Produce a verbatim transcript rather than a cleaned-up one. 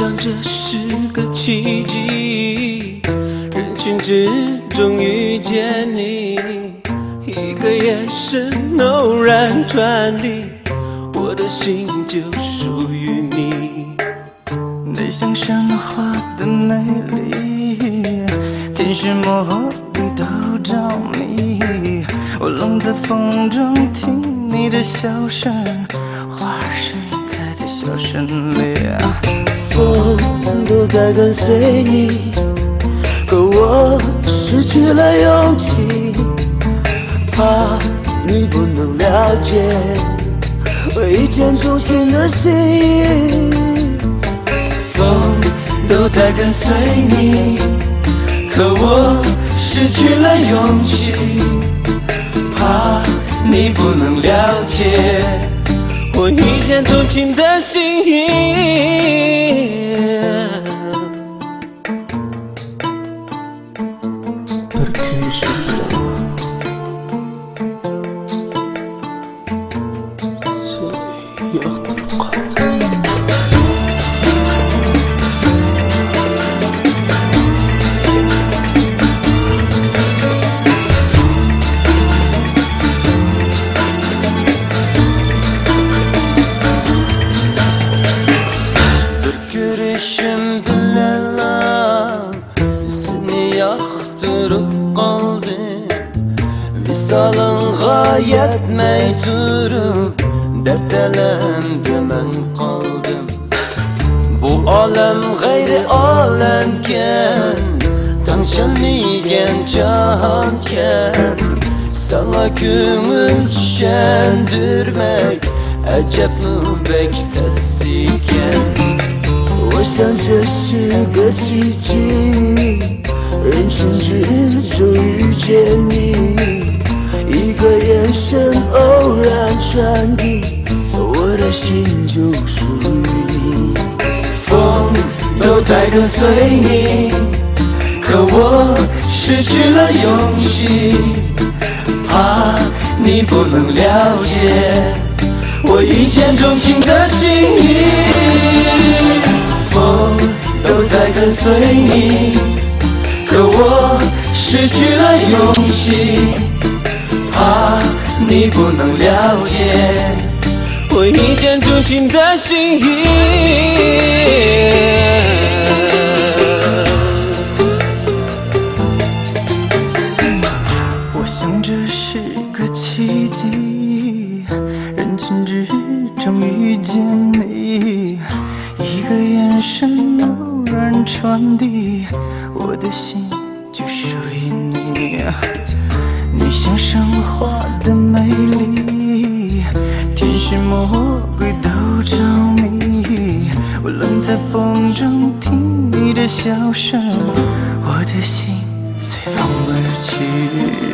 像这是个奇迹，人群之中遇见你，一个眼神，偶然传递，我的心就属于你。你像山花的美丽，天使模糊里都着迷。我冷在风中听你的笑声，花儿盛开在笑声里。风都在跟随你，可我失去了勇气，怕你不能了解我一见钟情的心意。风都在跟随你，可我失去了勇气，怕你不能了解我一见钟情的心意。بىر كۆرۈشۈم بىلەنلا سېنى ياقتۇرۇپ قالدىم. ۋىسالىڭغا يەتمەي تۇرۇپ، دەرد ئەلەمدە مەن قالدىم. بۇ ئالەم غەيرىي ئالەمكەن، تەڭشەلمىگەن جاھانكەن. ساڭا كۆڭۈل چۈشەندۈرمەك ئەجەبمۇ بەك تەس ئىكەن. 我想这是个奇迹，人群之中遇见你，一个眼神，偶然传递，我的心就属于你。风都在跟随你，可我失去了勇气，怕你不能了解我一见钟情的心意。风都在跟随你，可我失去了勇气，怕你不能了解我一见钟情的心意。我想这是个奇迹，人群之中遇见你，一个眼神，偶然传递，我的心就属于你。你像山花的美丽，天使魔鬼都着迷。我冷在风中听你的笑声，我的心随风而去。